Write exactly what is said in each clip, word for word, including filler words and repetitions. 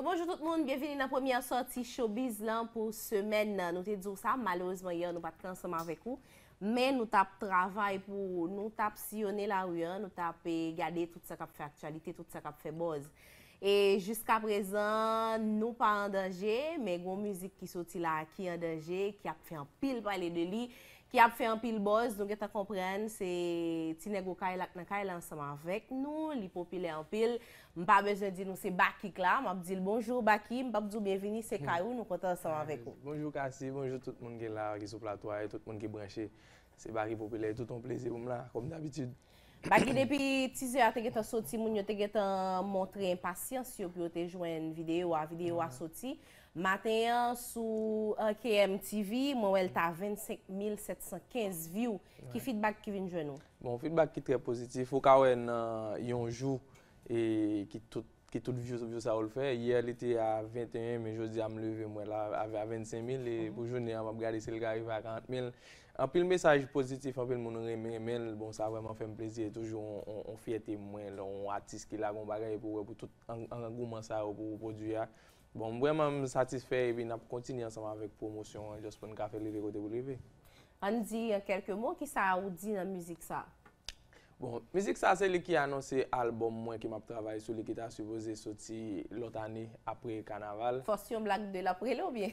Bonjou tout moun, byenvini nan premyè sòti Showbiz lan pou semèn nan. Nou te di w sa, malerezman yè nou pa t ka ansanm avèk ou, men nou t ap travay pou ou, nou t ap siyone lari an, nou t ap eh, gade tout sa k ap fè aktyalite, tout sa k ap fè buzz. E jiskaprezan, nou pa an danje, men gon mizik ki soti la ki an danje, ki ap fè anpil pale de li, ki ap fè anpil buzz. Nou gentan konprann se ti nèg Okay la k nan kay la ansanm avèk nou, li popilè anpil. M pa bezwen di nou se Baky k la, m ap di l bonjou Baky, m p ap di w byenvini, se kay ou, nou kontan ansanm avèk ou. Bonjou Cassie, bonjou tout moun ki la, ki sou plato a, e tout moun ki branche. Se Baky Popilè, e tout yon plezi pou m la, kòm dabitid. Baky, depi tizè a te gentan soti, moun yo te gentan montre enpasyans yo pou yo te jwenn videyo a. Videyo a soti maten an sou R K M T V, mwen wè l ta vennsenk mil sèt san kenz view. Ki feedback ki vin jwenn ou? Bon, feedback ki trè pozitif. Ou ka wè nan yon jou e ki tout ki tout view, view sa yo l fè. Yè li te a venteyen, men jodi a m leve m wè l a, a vennsenk mil, e pou jounen an m ap gade si l ka rive a karant mil. Anpil mesaj pozitif, anpil moun renmen, renmen l. Bon, sa vrèman fè m plezi, e toujou yon, yon, yon fyète mwen lè yon atis ki lage yon bagay epi w wè pou tout an, an, angouman sa yo pou pwodui a. Bon, m vrèman m satisfè epi n ap kontinye ansanm avèk pwomosyon an, just pou n ka fè l rive kote pou l rive. Ann di an kèlke mo, kisa ou di nan mizik sa? Bon, mizik sa se li ki anonse albòm mwen ke m ap travay sou li ki ta sipoze soti lòt ane apre kanaval. Fòs yon blag de l ap rele oubyen?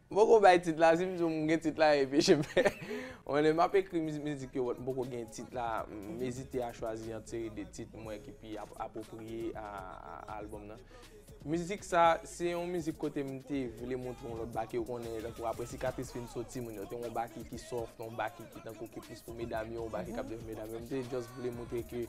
M poko bay tit la, si m di w m gen tit la epi je m fè. Ou konnen m ap ekri mizik yo but m poko gen tit la, m ezite a chwazi ant seri de tit m wè ki pi apwopriye a albòm nan. Mizik sa, se yon mizik kote m te vle montre yon lòt Baky, ou konnen, tankou apre Sikatris fin soti, moun yo te yon Baky ki soft, yon Baky ki tankou ki plis pou medam yo, yon Baky k ap defann medam yo. M te just vle montre ke,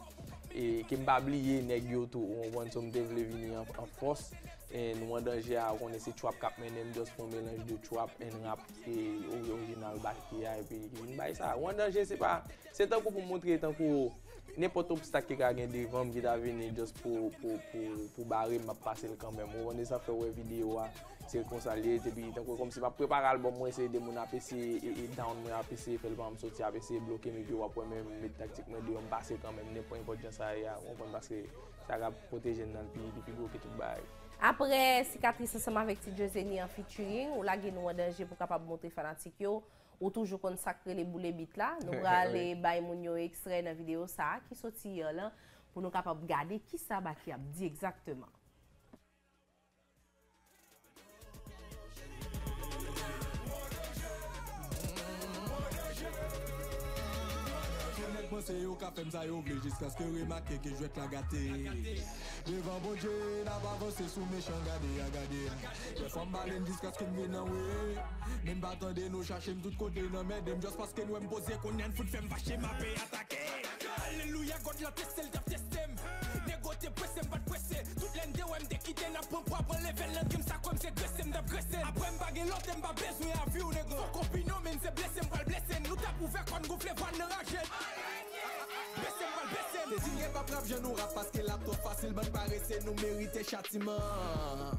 e, ke m pa bliye nèg yo tou, ou konprann, so m te vle vini an, an fòs. And Ou An Danje a, ou konnen se trap k ap mennen m, just fè yon melanj de trap and rap, e, orijinal Baky a, epi ki vin bay sa. Ou An Danje, se pa Se tankou pou m montre, tankou nenpòt obstak ki ka gen devan m ki ta vini just pou, pou, pou, pou bare m, m ap pase l kanmenm. Ou konnen sa fè w wè videyo a, se konsa l ye, epi tankou kòmsi m ap prepare albòm mwen, se de moun ap eseye e, e down mwen, ap eseye fè l pa janm soti, ap eseye bloke m, epi w ap wè men m met taktik mwen deyò, m pase kanmenm, nenpòt, nenpòt jan sa ye a, ou konprann, paske sa ka pwoteje n nan l pi, li pi gwo ke tout bagay. Aprè Sikatris ansanm avèk Ti Djozeni an featuring, ou lage Nou An Danje pou kapab montre fanatik yo, Ou toujou konn sa k rele boule bit la. Nou prale bay moun yo ekstrè nan videyo sa a ki soti yè lan pou nou kapab gade kisa Baky ap di egzakteman. Kèk nèg panse yo ka fè m sa yo vle jiskaske yo remake ke jwèt la gate. Devan Bondye n ap avanse sou mechan gade a gade. Dèfwa m bale n jiskaske m vin anwe. Men m pa tande nou chache m tout kote n anmède m just paske n wè m poze kounye a n fout fè m fache m ape atake. Alelouya God lan teste l t ap teste m. Nego te prese m pa t prese. Tout lè n te wè m te kite n ap pran pwa pran level nan game sa kwè m se grese m t ap grese. Aprè m pa gen lòt e m pa bezwen avi w nego. Fòk opinyon men se blese m pral blese n. Nou t ap ouvè kò n gonfle vwa n nan raje n. Bese m pral bese n. Te di n gen p ap rap jan nou rap paske l ap twò fasil bann parese nou merite chatiman.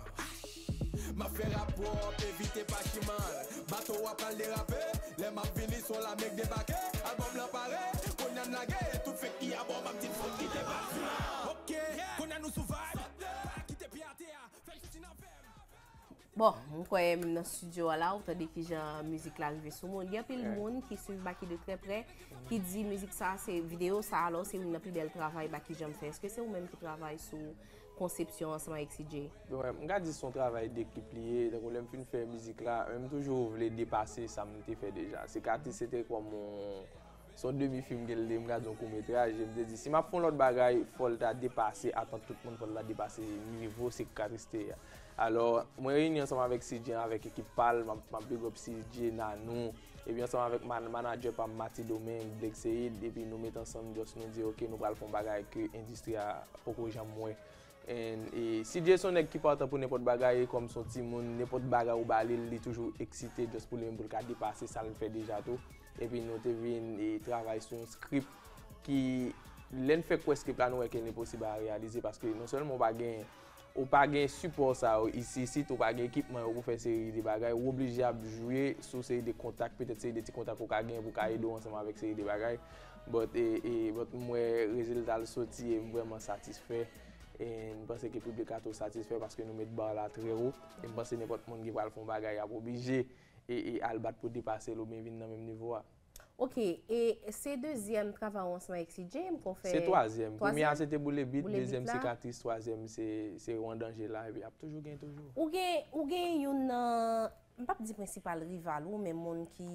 M ap fè rap pwòp evite pachiman. Bato a pral derape lè m ap vini son lame k debake. Albòm lan pare kounye a n lage e tout fek ki abò m ap di n fòk kite baz. Ok kounye a nou sou vibe. Pa kite pye atè a fè m soti nan vè m. Bon, m kwè m nan estidyo a la, ou tande kijan mizik la rive sou moun. Gen anpil moun ki swiv Baky de trè prè, ki di mizik sa se, videyo sa alò se youn nan pi bèl travay Baky janm fè. Èske se ou menm ki travay sou konsepsyon ansanm avèk C J? Bon, m ka di se yon travay dekip li ye, tankou lè m fin fè mizik la, men m toujou vle depase sa m te fè deja. Sikatris se te kòm yon Se yon demi fim ke l te ye, m ka di yon kou metraj, e m te di si m ap fè yon lòt bagay, fò l ta depase atant tout moun, fò l ta depase nivo Sikatris te ye a. Alò, mwen reyini ansanm avèk C J an, avèk ekip pa l, m ap, m ap big up C J, Nanou, epi ansanm avèk man-, manadjè pa m, Mati Domingue, Blake Seid, epi nou met ansanm, just nou di, ok, nou pral fè yon bagay ke endistri a poko janm wè. And, e, C J se yon nèg ki patan pou nenpòt bagay, e kòm se yon timoun, nenpòt bagay ou ba li, li toujou eksite just pou li menm pou l ka depase sa l fè deja tou. Epi nou te vin e travay sou yon script ki, lè n fèk wè script la, nou wè ke l enposib a reyalize paske non sèlman ou pa gen, ou pa gen sipò sa yo isi, isit, ou pa gen ekipman yo pou fè seri de bagay, ou oblije ap jwe sou seri de kontak, petèt seri de ti kontak ou ka gen pou ka ede w ansanm avèk seri de bagay. But, e, e, but m wè rezilta l soti e m vrèman satisfè. E m panse ke piblik la tou satisfè paske nou met ba la trè wo. E m panse nenpòt moun ki pral fè yon bagay ap oblije e, e al bat pou depase l oubyen vin nan menm nivo a. Ok, e se dezyèm travay ou ansanm avèk C J, m kwè w fè. Se twazyèm. Premye a se te Boule Bit, dezyèm Sikatris, twazyèm se se Ou an Danje La, epi ap toujou gen toujou. Ou gen, ou gen youn nan, m p ap di prensipal rival ou, men moun ki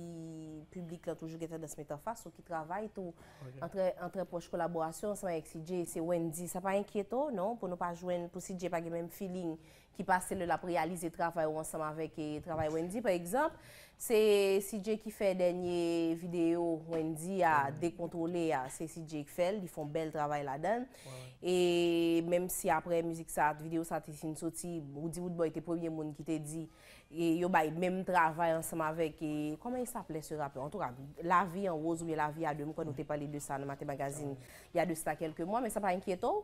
piblik la toujou gen tandans met anfas ou, ki travay tou an trè, an trè pwòch kolaborasyon ansanm avèk C J, se Wendy. Sa pa enkyete w, non, pou nou pa jwenn, pou C J pa gen menm feeling ki pase lè l ap reyalize travay ou ansanm avèk e, travay Wendy, pa egzanp. Se C J ki fè dènye videyo Wendy a, Dekontwole a, se C J ki fè l, li fè yon bèl travay ladan l. E menm si apre mizik sa, videyo sa te fin soti, Roody Roodboy te premye moun ki te di, e yo bay menm travay ansanm avèk, e, comment il s'appelait ce rappeur? Antouka, La vie en rose oubyen La vie à deux, m kwè nou te pale de sa nan Maten Magazine, il y a de cela quelques mois, men sa pa enkyete w?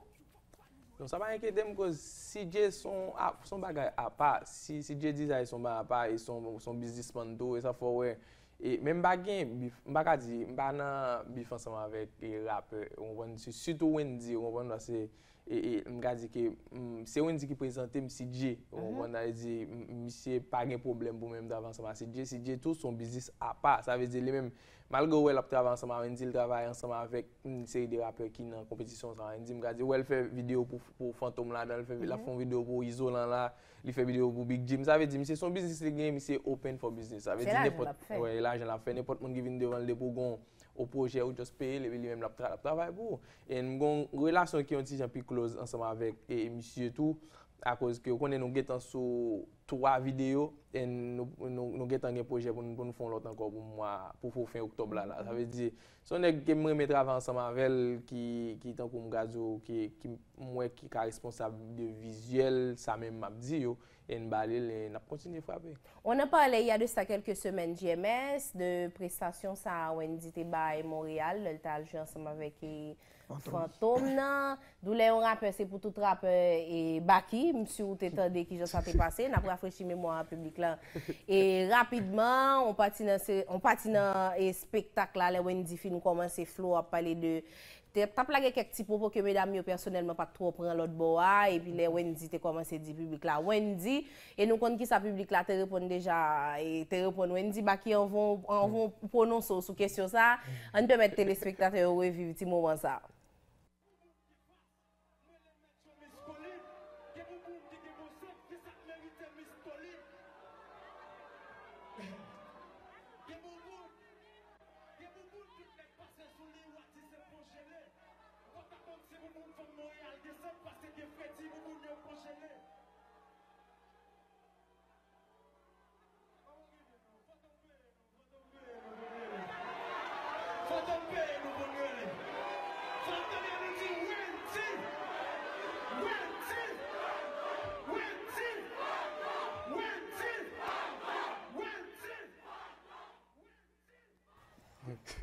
Non, sa pa enkyete m, koz C J se yon, se yon bagay apa. Si, C J Design se yon bagay apa, e se yon, se yon biznismann tou, e sa fè w wè. E, men m pa gen bif, m pa ka di, m pa nan bif ansanm avèk e rapè, ou konprann, si, sitou Wendy, ou konprann, paske, e, e, m ka di ke, m, se Wendy ki prezante m C J, ou konprann, sa vle di, m, misye pa gen pwoblèm pou menm travay ansanm ak C J. C J tou se yon biznis apa, sa vle di li menm, malgre w wè l ap travay ansanm ak Wendy, l travay ansanm avèk yon seri de rapè ki nan konpetisyon sa, Wendy, m ka di, w wè l fè videyo pou, pou Fantom ladan, l fè, l ap fè yon videyo pou Izolan la, li fè videyo pou Big Jim. Sa vle di, misye se yon biznis li gen, misye open for business. Sa vle di, nenpòt, wè, e lajan l ap fè, nenpòt moun ki vin devan l depi w gen yon pwojè, ou just peye l, epi li menm l ap tra-, l ap travay pou ou. E m gen yon relasyon ki yon ti jan pi close ansanm avèk e, e misye tou, akoz ke ou konnen nou gentan sou twa videyo, e nou, nou, nou gentan gen pwojè pou nou, pou nou fè yon lòt ankò pou mwa, pou, pou fen oktòb la, la. Sa vle di, se yon nèg ke m renmen travay ansanm avè l, ki, ki tankou m ka di w, ki, ki m wè ki ka responsab de vizyèl, sa menm m ap di yo, e n ba li l, e n ap kontinye frape. On en parlait il y a de ça quelques semaines, J M S, de prestasyon sa a Wendy te bay Monreyal, lè l t al jwe ansanm avèk e, Fantom nan. Doulè yon rapè, se pou tout rapè e Baky, m si w te tande kijan sa te pase, n ap rafrechi memwa piblik la. E rapidman, on pati nan, se, on pati nan e, espektak la, lè Wendy fin kòmanse flow ap pale de, te, t ap lage kèk ti pwopo ke medam yo pèsonèlman pa t twò pran lòt bò a, epi lè Wendy te kòmanse di piblik la, Wendy, e nou konn kisa piblik la te reponn deja, e te reponn Wendy, Baky, anvan, anvan w pwononse w sou kesyon sa, ann pèmèt telespektatè yo reviv ti moman sa.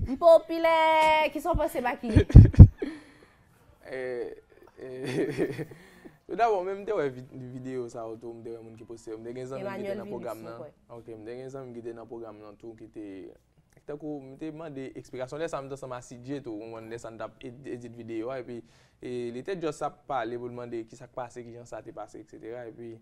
M popilè! Kisa w panse, Baky? Eh, eh, tou dabò, men m te wè vi-, videyo sa yo tou, m te wè moun ki poste yo. M te gen zanmi m ki te nan pwogram nan. Ok, m te gen zanmi m ki te nan pwogram nan tou, ki te, tankou, m te mande eksplikasyon. Lè sa a, m te ansanm ak C J tou, ou konprann, lè sa a, n t ap ed-, edit videyo a, epi, e, li te just ap pale pou l mande kisa k pase, kijan sa te pase, etsetera. Epi,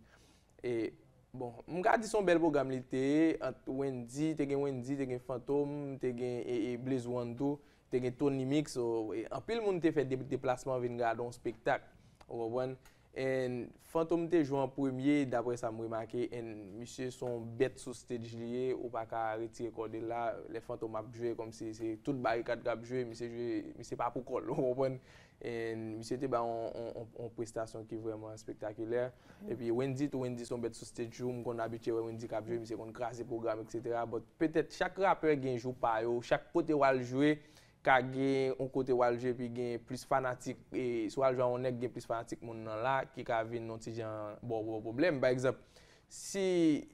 e, bon, m ka di se yon bèl pwogram li te ye, ant Wendy, te gen Wendy, te gen Fantom, te gen, e, e, Blaze One tou, te gen Tony Mix, so, e, anpil moun te fè de-, deplasman vin gade yon spektak, ou konprann? And Fantom te jwe an premye, daprè sa m remake, and misye se yon bèt sou stage li ye, ou pa ka retire kò de la, lè Fantom ap jwe, kòmsi se tout barikad k ap jwe, misye jwe, misye pa pou kò l, ou konprann? And misye te bay yon, yon, yon, yon prestasyon ki vrèman espektakilè. Epi Wendy tou, Wendy se yon bèt sou stage tou. M konn abitye wè Wendy k ap jwe, misye konn kraze pwogram, etsetera. But petèt chak rapè gen jou pa yo. Chak kote w al jwe, ka gen yon kote w al jwe, epi gen plis fanatik. E si w al jwe a yon nèg, gen plis fanatik moun nan la, ki ka vin yon ti jan ba w, ba w pwoblèm. Pa egzanp, si,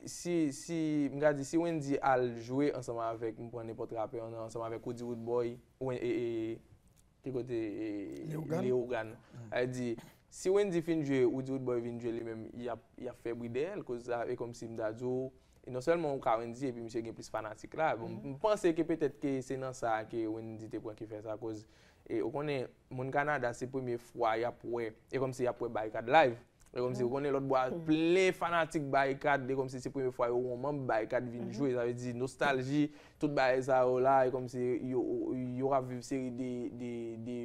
si, si, m ka di, si Wendy al jwe ansanm avèk, m pran nenpòt rapè, ansanm avèk Roody Roodboy, Wen-, e, e, ki kote, e, Leogane. Leogane. Sa vle di, si Wendy fin jwe, Roody Roodboy vin jwe li menm, y ap, y ap fè bri dèyè l, koz sa, e kòmsi m ta di w, E non sèlman ou ka Wendyy epi misye gen plis fanatik la. Bon, m panse ke petèt ke se nan sa ke Wendyy te pran ki fè sa, koz, e, ou konnen, moun Kanada se premye fwa y ap wè, e kòmsi y ap wè Barikad live. E kòmsi ou konnen lòt bò a plen fanatik Barikad, e kòmsi se premye fwa yo wè yon manm Barikad vin jwe, sa vle di nostalji, tout bagay sa yo la, e kòmsi yo, yo ap viv seri de, de, de,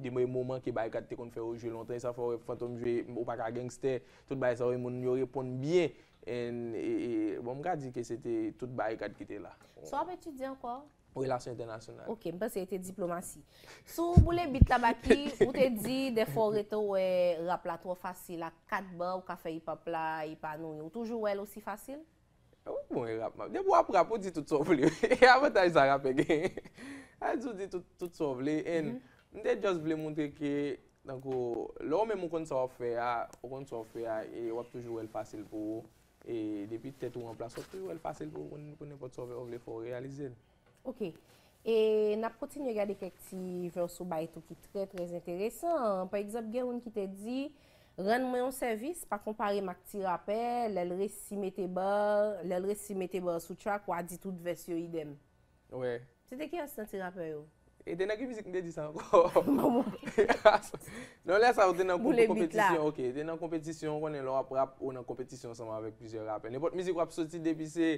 de moman ke Barikad te konn fè yo jwe lontan, e sa fè w wè Fantom jwe Ou Pa Ka Gangster, tout bagay sa yo, e moun yo reponn byen. And, e, e, bon, m ka di ke se te tout Barikad ki te la. So ap etidye ankò? Relasyon entènasyonal. Ok, m panse se te diplomasi. Sou boule bit la, Baky, ou te di dèfwa ou rete ou wè rap la twò fasil, ak kat ba ou ka fè hip hop la epanouyi. Ou toujou wè l osi fasil? Wi, bon, e rap m ap. Depi w ap rap, ou di tout sa w vle. E avantaj sa rapè genyen. A di ou di tout, tout sa w vle. And m te just vle montre ke, tankou, lè w menm ou konn sa w ap fè a, ou konn sa w ap fè a, e w ap toujou wè l fasil pou ou. E depi tèt ou an plas, w ap toujou wè l fasil pou ou konn, pou nenpòt sa w vle fè, w reyalize l. Ok. E n ap kontinye gade kèk ti vèws ou bay tou ki trè, trè enteresan. Pa egzanp, gen youn ki te di, rann mwen yon sèvis, pa konpare m ak ti rapè, lè l resi mete ba, lè l resi mete ba sou track, w a di tout vès yo idèm. Wè. Se te kiyès nan ti rapè yo? E te nan ki mizik m te di sa ankò? Non, lè sa yo te nan konpetisyon, ok, te nan konpetisyon, ou konnen lè w ap rap, ou nan konpetisyon ansanm avèk plizyè rapè. Nenpòt mizik w ap soti, depi se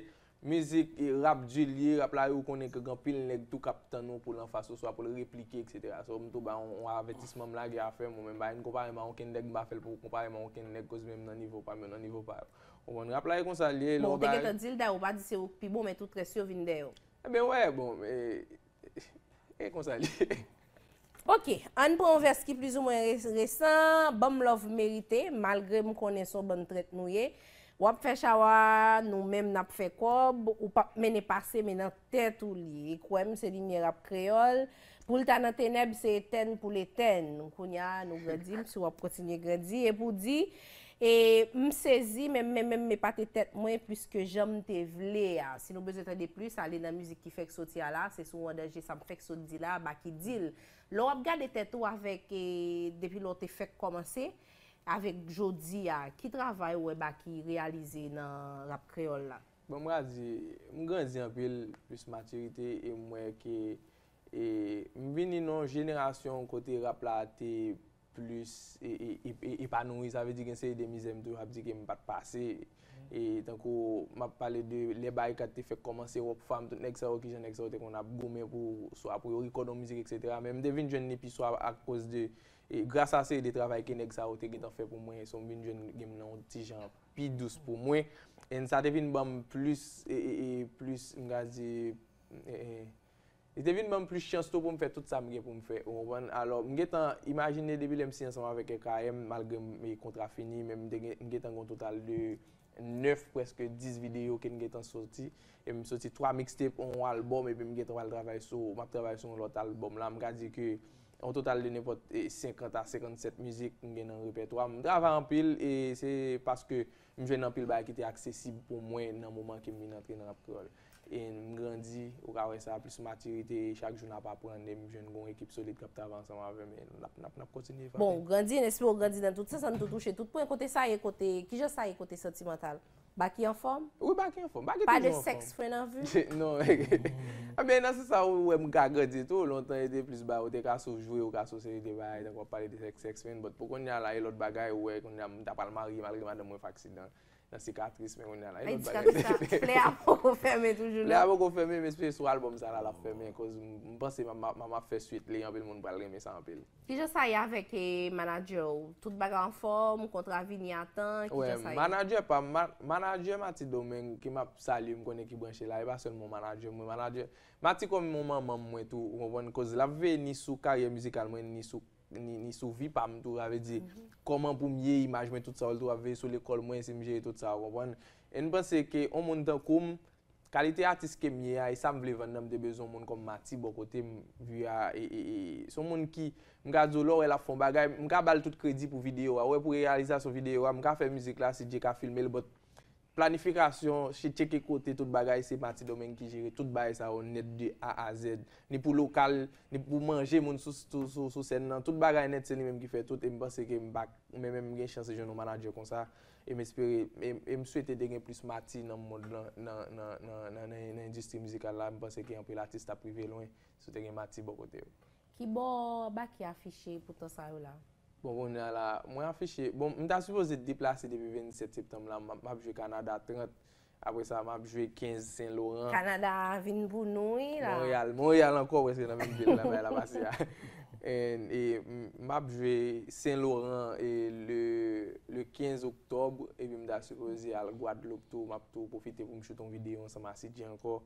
mizik, e, rap drill ye, rap la, ou konnen ke gen anpil nèg tou k ap tann ou pou l anfas ou, swa pou l replike, etsetera. So, m tou ba yon, yon avètisman, m lage afè m, mwen menm, pa vin konpare m a okenn nèg, m pa fè l pou konpare m a okenn nèg, koz menm nan nivo pa m, yo nan nivo pa yo. Ou konprann? Rap la e konsa l ye, lè Bon, w ou te bay gentan di l dayè, ou pa di se ou k pi bon, men tout rès yo vin dèyè w. Ebyen, wè, bon, e, e konsa l ye. Ok, ann pran yon vès ki plizoumwen re- resan, Ban m love merite, malgre m konnen se yon bann trèt nou ye. W ap fè chawa, nou menm n ap fè kòb, ou p ap mennen pase, men nan tèt ou li ye. E kwè m, se limyè rap kreyòl. Pou l ta nan tenèb, se etèn pou l etèn. Kounye a, nou grandi, m si w ap kontinye grandi. E pou di, e m sezi, men men men men pa te tèt mwen, plis ke jan m te vle a. Si nou bezwen tande plis, ale nan mizik ki fèk soti a la, se sou An Danje sa m fèk sot di la, Baky di l. Lè w ap gade tèt ou avèk, e, depi lè w te fèk kòmanse, avèk jodi a, ki travay ou wè Baky reyalize nan rap kreyòl la? Bon, m ka di, m grandi anpil, plis matirite, e m wè ke, e, m vini nan yon jenerasyon kote rap la te plis, e, e, e, e, epanouyi, sa vle di gen seri de mizè m toujou ap di ke m pa t pase. E tankou m ap pale de lè Barikad te fèk kòmanse, Rockfam, tout nèg sa yo, kijan nèg sa yo te konn ap goumen pou, swa pou yo rekòd yon mizik, etsetera. Men m te vin jwenn li pi swa akoz de, e, gras a seri de travay ke nèg sa yo te gentan fè pou mwen, so m vin jwenn game nan yon ti jan pi dous pou mwen. And sa te vin ban m plis, e, e, e, plis, m ka di, e, e, li te vin ban m plis chans tou pou m fè tout sa m gen pou m fè, ou konprann? Alò, m gentan imajine depi lè m siyen ansanm avèk F K M, malgre m, e, kontra fini, men m te gen, m gentan gen yon total de nèf, prèske dis videyo ke m gentan soti. E m soti twa mixtape, yon albòm, epi m gentan pral travay sou, m ap travay sou yon lòt albòm la. M ka di ke yon total de nenpòt, e, senkant a senkannsèt mizik m gen nan repètwa m. M travay anpil, e se paske m jwenn anpil bagay ki te aksesib pou mwen nan moman ke m vin antre nan rap kreyòl. E m grandi, ou ka wè sa, plis matirite, e chak jou n ap aprann, e m jwenn gon ekip solid k ap travay ansanm avè m, e n ap, n ap, n ap kontinye frape. Bon, ou grandi, n espere w grandi nan tout sans, ann tou touche tout pwen. Kote sa ye, kote, kijan sa ye kote santimantal? Baky anfòm? Wi, Baky anfòm. Baky Pa de toujou anfòm. Sèks fren an vi? Non. Ebyen, nan sans sa, ou wè m ka grandi tou. Lontan, e te plis bagay, ou te ka sou jwe, ou ka sou seri de bagay, tankou w ap pale de sèks, sèks fren. But pou kounye a la, e lòt bagay, ou wè, kounye a, m ta pral marye, malgre madanm mwen fè aksidan nan sikatris, men kounye a la, e Ay, lòt sikatris sa, bagay. Flè a poko fèmen toujou, Lè a non? Poko fèmen, men espere sou albòm sa la, l ap fèmen, koz m, m panse m, m, m ap fè swit li, anpil moun pral renmen sa anpil. Kijan sa ye avèk, e, manadjè w? Tout bagay anfòm, kontra vini a tan, Wè, kijan sa ye? Manadjè pa m, ma- manadjè Mati Domeng, ke m ap salye, m konnen ki branche la, e pa sèlman manadjè mwen, manadjè Mati kòm yon manman m mwen tou, ou konprann, koz l ap veye ni sou karyè mizikal mwen, ni sou, ni, ni sou vi pa m tou, sa vle di, kòman pou m ye, imaj mwen, tout sa, l tou ap veye sou lekòl mwen, si m jere tout sa, ou konprann. E m panse ke yon moun tankou m, kalite atis ke m ye a, e sa m vle vann nan, m te bezwen yon moun kòm Mati bò kote m, vi a, e, e, e, se yon moun ki, m ka di w, lè w wè l ap fè yon bagay, m ka ba l tout kredi pou videyo a, wè, pou reyalizasyon videyo a, m ka fè mizik la, si Dye ka filme l, but planifikasyon, chi-, tcheke kote, tout bagay, se Mati Domeng ki jere tout bagay sa yo nèt de A a Z. Ni pou lokal, ni pou manje moun sou, sou, sou, sou sèn nan. Tout bagay nèt, se li menm ki fè tout, e m panse ke m pa, mwen menm m gen chans jwenn yon manadjè konsa. E m espere, e, e m swete te gen plis Mati nan mond lan, nan, nan, nan, nan, nan, nan endistri mizikal la. M panse ke anpil atis t ap rive lwen si w te gen Mati bò kote yo. Kibò Baky afiche pou tan sa yo la? Bon, kounye a la, mwen afiche, bon, m ta sipoze deplase depi vennsèt septanm la, m ap, m ap jwe Kanada trant, apre sa, m ap jwe kenz Sen Loran. Kanada a vin pou nou, wi, la. Monreyal, Monreyal ankò, prèske nan menm vil la, bay la pase a. And, e, m, m ap jwe Sen Loran, e, le, le kenz oktòb, epi m ta sipoze al Gwadloup tou, m ap tou pwofite pou m choute yon videyo ansanm a C J ankò.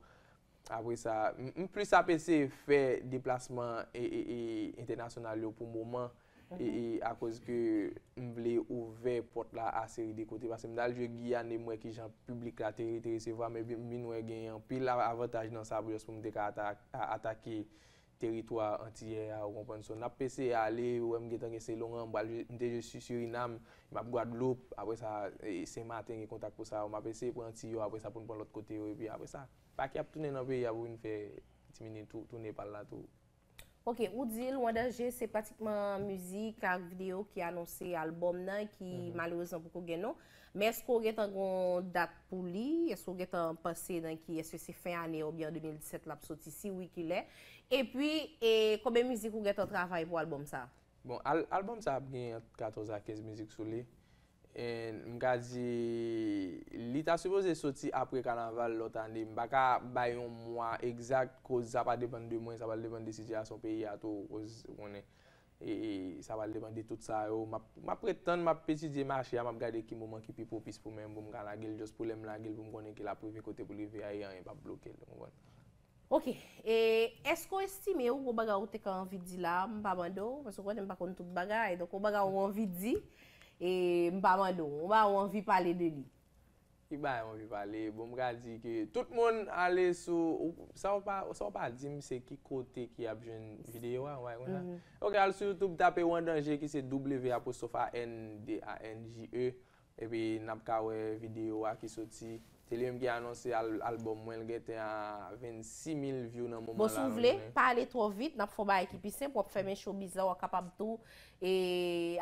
Apre sa, m, m plis ap eseye fè deplasman e, e, e, entènasyonal yo pou moman, e, e, akoz ke m vle ouvè pòt la a seri de kote, paske m t al jwe Giyàn e m wè kijan piblik la te, te resevwa m, epi m vin wè gen anpil a-, avantaj nan sa pou jis pou m te ka ata-, a-, atake teritwa antiyè a, ou konprann? So, n ap eseye ale, ou wè m gentan gen Sen Loran, m pral jwe, m te jwe Su-, Surinam, m ap Gwadloup, apre sa, e, Senmaten gen kontak pou sa, m ap eseye pran Antiy yo, apre sa pou n pran lòt kote yo, epi apre sa, Baky ap tounen nan peyi a pou vin fè ti minit tou, tounen pa l la tou. Ok, ou di l, Wandanje, se pratikman mizik ak videyo ki anonse albòm nan, ki malerezman poko gen non. Men èske w gentan gon dat pou li? Èske w gentan panse nan ki, èske se fen ane oubyen an de mil disèt l ap soti? Si wi, kilè? Epi, e, konbyen mizik ou gentan travay pou albòm sa? Bon, al-, albòm sa ap gen ant katòz a kenz mizik sou li. And m ka di, li ta sipoze soti apre kanaval lòt ane. M pa ka bay yon mwa egzak, koz sa pa depann de mwen, sa pral depann de sitiyasyon peyi a tou, koz ou konnen. E, e sa pral depann de tout sa yo. M ap, m ap ret tann, m ap etidye mache a, m ap gade ki moman ki pi pwopis pou mwen, pou m ka lage l, just pou lè m lage l, pou m konnen ke l ap rive kote pou l rive a, e anyen p ap bloke l, ou konprann? Ok, e èske w estime w gon bagay ou te ka anvi di la, m pa mande w, paske w konnen m pa konn tout bagay, donk gon bagay ou anvi di, e m pa mande w, gon bagay ou anvi pale de li? Ki bagay m anvi pale? Bon, m ka di ke tout moun ale sou, ou, sa w pa, sa w pa di m, se ki kote ki ap jwenn videyo a, ou pa konn sa? Ok, al sou YouTube, tape Wandanje, ki se W apostrophe A N D A N J E. Epi n ap ka wè videyo a ki soti. Se li menm ki anonse al-, albòm mwen, l gentan a vennsis mil view nan moman la. Bon, si w vle, pa ale twò vit, n ap fè yon bagay ki pi senp, w ap fèmen showbiz la, w ap kapab tou, e,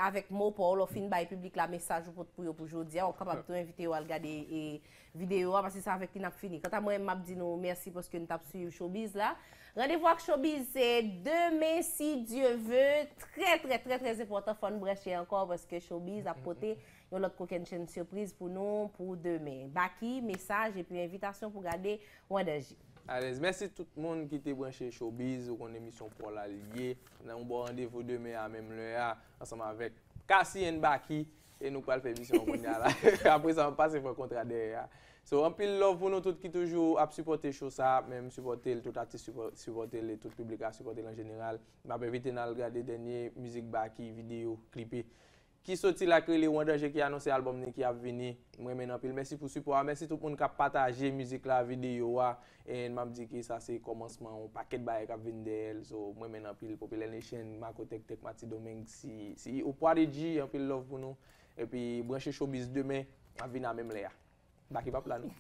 avèk mo pa w, lè w fin bay piblik la mesaj ou pot pou yo pou jodi a, w ap kapab tou envite yo al gade, e, videyo a, paske se avèk li n ap fini. Kanta mwen, m ap di nou mèsi paske n t ap swiv showbiz la. Randevou ak showbiz se demen, si Dye ve. Trè, trè, trè, trè enpòtan, fò n branche ankò paske showbiz ap pote yon lòt kokennchenn sipriz pou nou pou demen. Baky, mesaj epi envitasyon pou gade Wandanje. Alèz, mèsi tout moun ki te branche Showbiz, ou konn emisyon pa w la l ye. N a yon bon randevou demen a menm lè a, ansanm avèk Cassie and Baky, e nou pral fè emisyon an kounye a la. Apre sa, m ap pase pran kontra dèyè a. So, anpil love pou nou tout ki toujou ap sipòte show sa, menm sipòte l, tout atis sipò-, sipòte l, e tout piblik la sipòte l an jeneral. M ap envite n al gade dènye mizik Baky, videyo, klipe ki soti la, k rele Wandanje, ki anonse albòm li ki ap vini. M renmen n anpil. Mèsi pou sipò a. Mèsi tout moun k ap pataje mizik la, videyo a. And m ap di ke sa se kòmansman yon pakèt bagay k ap vin dèyè l. So, m renmen n anpil. Popilè Nation, Marco Tèk Tèk, Mati Domeng, si, si ou Prodigy, anpil love pou nou. Epi, branche Showbiz demen, ap vin a menm lè a. Baky p ap la non.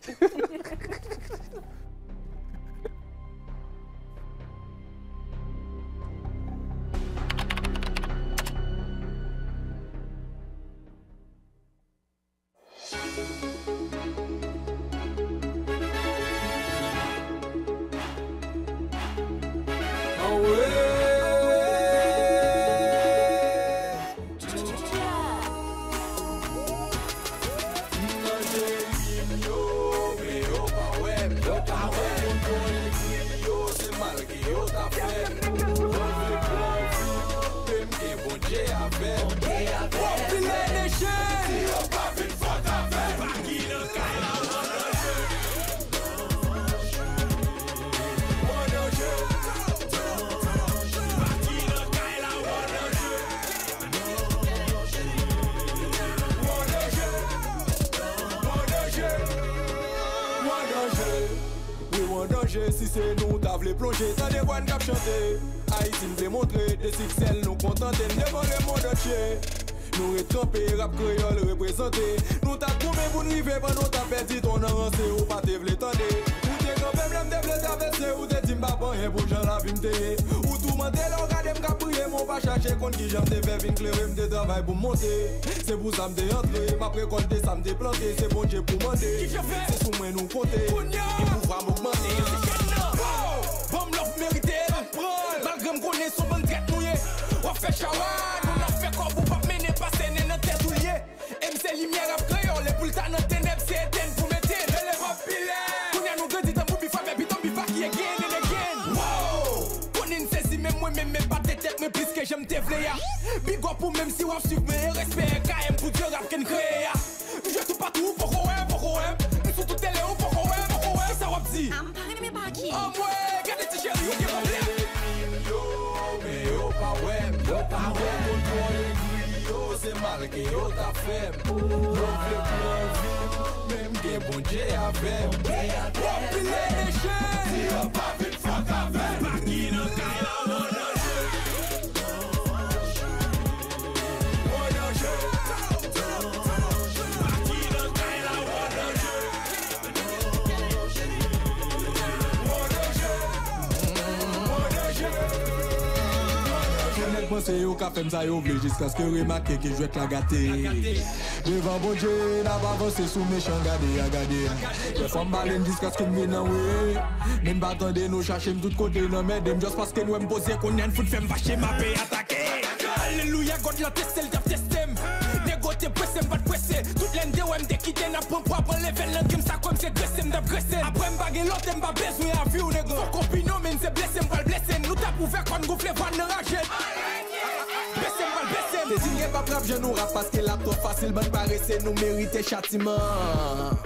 Wi, w an danje, si se nou w ta vle plonje, tande vwa n k ap chante. Ayiti n vle montre, de siksè l nou kontante n devan lemonn antye. Nou ret kanpe, rap kreyòl reprezante. Nou t ap goumen pou n rive pandan w t ap pèdi tan nan ranse, ou pa te vle tande. Ou te kanpe m lè m te vle travèse, ou te di m p ap anyen pou jan lavi m te ye. Ou toumante lè w gade m k ap priye, men w pa chache konn kijan m te fè vin klere, m te travay pou m monte. Se pou sa m te antre, m ap rekòlte sa m te plante, se Bondye pou mande. Se sou mwen nou konte, e pouvwa m ogmante. Ban m love merite l. Malgre m konnen se yon bann trèt nou ye. W ap fè chawad, moun ap fè kòb, ou p ap mennen pase nen nan tèt ou l ye. E m se limyè rap kreyòl, e pou l ta nan tenèb, se etenn pou mete l. Ele popilè. Kounye a nou grandi tankou bif avè piton, bif a ki again and again. Wow! Konnen n sezi, men mwen menm, men pa te tèt mwen plis ke jan m te vle a. Big up ou menm si w ap swiv mwen, e respè R K M pou dye rap ke n kreye a. M jwe toupatou, ou poko wè m, poko wè m. M sou tout tele, ou poko wè m, poko wè m. Kisa w ap di? Ah, m pa renmen pa ki. Anmwe, gade ti cheri, ou gen pwoblèm. Yo, men yo pa wè m. Yo pa wè m. Kontwòl egri yo, se mal ke yo ta fè m. Yo vle pran vi m, men m gen Bondye avè m. Popilè nation. Di yo pa vin fòk avè m. Pa ki nan kay la, mwen danje. Mwen danje. Pa ki nan kay la, mwen danje. Mwen danje. Mwen danje. Fò nèg panse yo ka fè m sa yo vle jiskaske yo remake ke jwèt la gate. Devan Bondye, n ap avanse sou mechan, gade a, gade a. Dèfwa m bale n jiskaske m vin anwe. Men n pa tande, nou chache m tout kote, n anmède m just paske n wè m poze. Kounye a n fout fè m fache, m ape atake. Alelouya, God lan teste, l t ap teste m. Nego te prese, m pa t prese. Tout lè n te wè m te kite, n ap pran pwa, pran level nan game, sa kwè m se grese, m t ap grese. Apre m pa gen lòt, e m pa bezwen avi w, nego. Fòk opinyon, men se blese, m pral blese. Nou t ap ouvè kò n, gonfle vwa n nan raje. Bese m pral bese. Te di m gen p ap rap, je nou rap paske l ap twò fasil, bann parese, nou merite chatiman.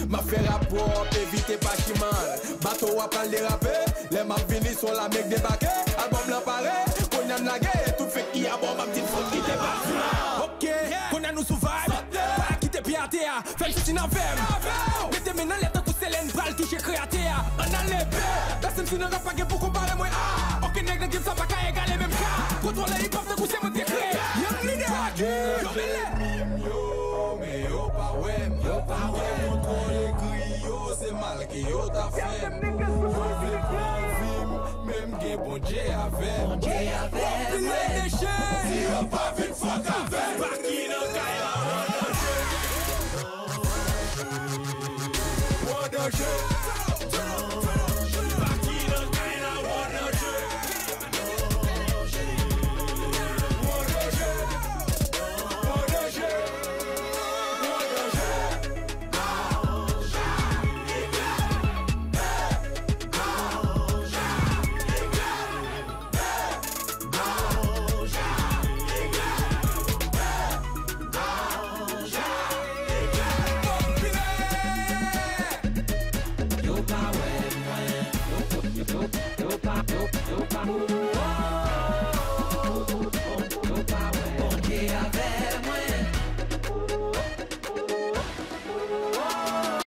M ap fè rap pwòp, evite pachiman. Bato a pral derape, lè m ap vini, se yon lame k debake. Albòm lan pare, kounye a n lage, e tout fake ki abò m ap di n fout kite batiman. Ok, kounye a nou sou vibe. Pa kite pye atè a. Fè m soti nan vè m. Mete men nan lè tankou Selèn pral touche kreyatè a. Ann ale, be. Bèse m si nan rap pa gen pou konpare mwen a. Okenn nèg nan game sa pa ka egale menm ka. Kontwòle hip hop tankou se mwen k te kreye. Young leader. Yo, men lè. Yo, men yo pa wè m. Yo pa wè m. Kontwòle egri yo, se mal ke yo ta fè m. Yo vle pran vi m, men m gen Bondye avè m.